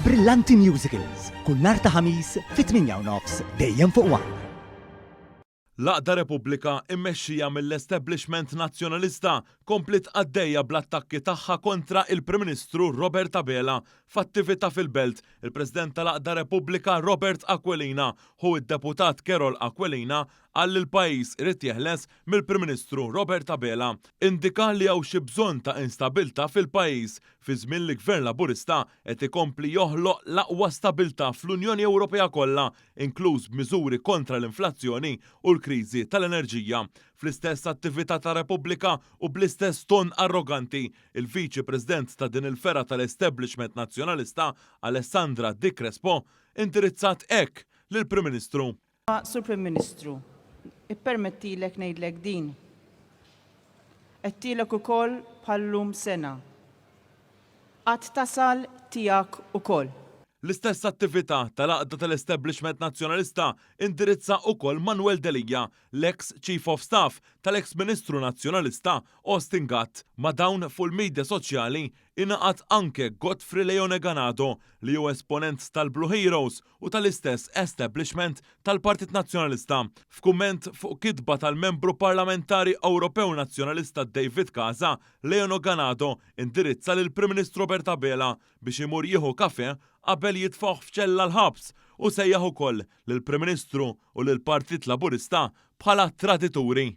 Brillanti Musicals, kull nhar ta' Ħamis fit-8 u nofs dejjem fuq One. L-għaqda Repubblika, immexxija mill-establishment Nazzjonalista, kompliet għaddejja bl-attakki tagħha kontra il-Prim Ministru Robert Abela. F'attività fil-Belt, il-President tal-għaqda Repubblika Robert Aquilina, ħu d-Deputat Karol Aquilina, qal li l-pajjiż irid jeħles mill-Prim Ministru Robert Abela. Indika li hawn xi bżonn ta' instabilità fil-pajjiż fi żmien li Gvern Laburista qed ikompli joħloq l-aqwa stabilità fl-Unjoni Ewropea kollha, inkluż b'miżuri kontra l-inflazzjoni u l-kriżi tal-enerġija. Fl-istess attività ta' Repubblika u bl-istess ton arroganti, il-Viċi President ta' din il-fergħa tal-establishment Nazzjonalista, Alessandra Di Crespo, indirizzat hekk lill-Prim Ministru. Sur Prim Ministru, ippermettilek ngħidlek din. Għedtilek ukoll bħal-lum sena. Għad tasal tiegħek ukoll. L-istess attività tal-għaqda tal-establishment Nazzjonalista indirizza ukoll Manuel Delia, l-eks Chief of Staff tal-eks Ministru Nazzjonalista Austin Gatt. Ma' dawn fuq il-media soċjali ingħaqad anke Godfrey Leone Ganado li hu esponent tal-Blue Heroes u tal-istess establishment tal-Partit Nazzjonalista. F'kumment fuq kitba tal-Membru Parlamentari Ewropew Nazzjonalista David Casa, Leono Ganado indirizza lill-Prim Ministru Robert Abela biex imur jieħu kafè qabel jitfgħuh f'ċella l-ħabs u sejjaħ ukoll lill-Prim Ministru u lill-Partit Laburista bħala tradituri.